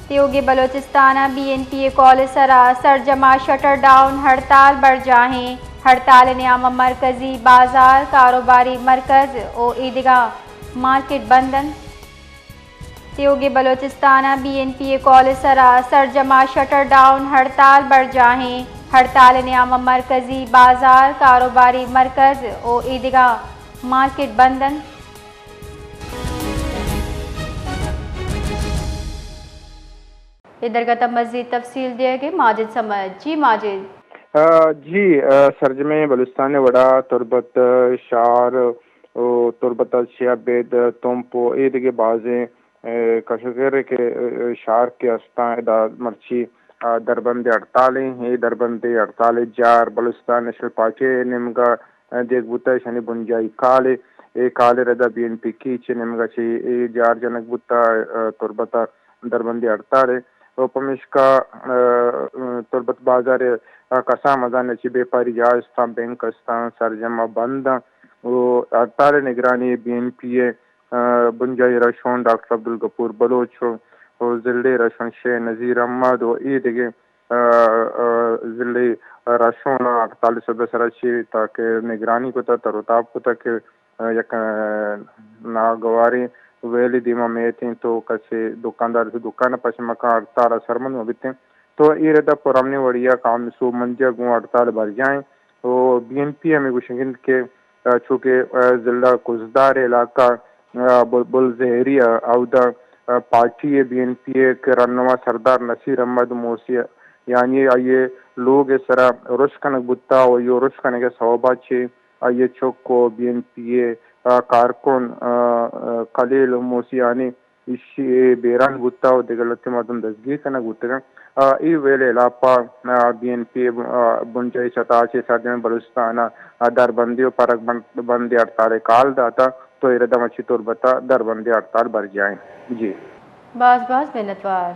تیوگیں بلوچستان ءَ be N P ءِ قول ءِ سرا سرجم ءَ شٹر ڈاؤن ہڑتال برجاہیں۔ ہڑتال ءِ نیام ءَ مرکزی بازار، کاروباری مرکز ءُ ایدگہ مارکیٹ بند انت۔ تیوگیں بلوچستان ءَ بی این پی ءِ قول ءِ سرا سرجم ءَ شٹر ڈاؤن ہڑتال برجاہیں۔ ہڑتال ءِ نیام ءَ مرکزی بازار، کاروباری مرکز ءُ ایدگہ مارکیٹ بند انت۔ اے درگت ءَ مزید تفصیل دیگ ءَ ماجد سمجھ۔ جی ماجد۔ آ، جی، آ، سرجمیں بلوچستان ءِ وڑا تربت، آ، شار ءُ تربت ءَ چہ ابید تمپ ءُ اے دگہ بازیں، آ، کشوکر کہ، آ، شار کہ استاں ادا مرچی، آ، دربندی ہڑتال ایں۔ اے دربندی ہڑتال ءِ جار بلوچستان نیشنل پارٹی ءِ نیمگ ءَ دیگ بوتگ، ایشانی بنجاہی کال ءَ، اے کال ءِ ردا بی این پی کیچ ءِ نیمگ ءَ چہ اے جار جنگ بوتگ، آ، تربت ءَ دربندی ہڑتال ءَ۔ ءُ پمیشکا، آ، تربت بازار ءِ، آ، کسان مزن چہ بیپاری جاہ استاں، بینک استاں، سرجم ءَ بند اَنت۔ ءُ ہڑتال ءِ نگرانی بی این پی ءِ، آ، بنجاہی رہشون ڈاکٹر عبدالغفور بلوچ ءُ، ءُ ضلعی رہشون شیخ نذیر احمد ءُ اے دگہ آ، آ، ضلعی رہشون ہڑتال ءِ سبب ءِ سرا چہ تاکہ نگرانی کتگ، تر ءُ تاب کتگ کہ، آ، یک، آ، ناگواریں ویلے دیما میتیں تو کسے دکاندار تو دکان ءَ پچ مکن، ہڑتال ءَ سرمند مہ بیتیں۔ تو اے ردا پرامنیں وڑی ءَ کام سوبمندی ءَ گوں ہڑتال برجاہ ایں۔ ءُ بی این پی ہمے گوشگ اِنت کہ، آ، چونکہ، آ، ضلع کزدار علاقہ، آ، بل-، بلزہری ءَ اودا، آ، پارٹی ءِ بی این پی ءِ کہ رہنما سردار نصیر احمد موسی، یعنی آئی ءِ لوگ ءِ سرا رش کنگ بوتا ءُ اے رش کنگ ءِ سوب ءَ چہ آئی ءِ چک ءُ بی این پی ءِ، آ، کارکن، آ، آ، خلیل موسی یعنی ایشی ءَ بیران بوتا ءُ دگہ لہتیں مردم دزگیر کنگ بوتگ اَنت۔ آ، اے ویل ءِ ہلاپ ءَ، آ، بی این پی ءِ، آ، بنجاہی سطح ءَ چہ سرجمیں بلوچستان ءَ، آ، دربندی ءُ پرک بند-، بندی ہڑتال ءِ کال داتا تو اے ردا مرچی تربت ءَ دربندی ہڑتال برجاہ ایں۔ جی۔ باز باز منتوار۔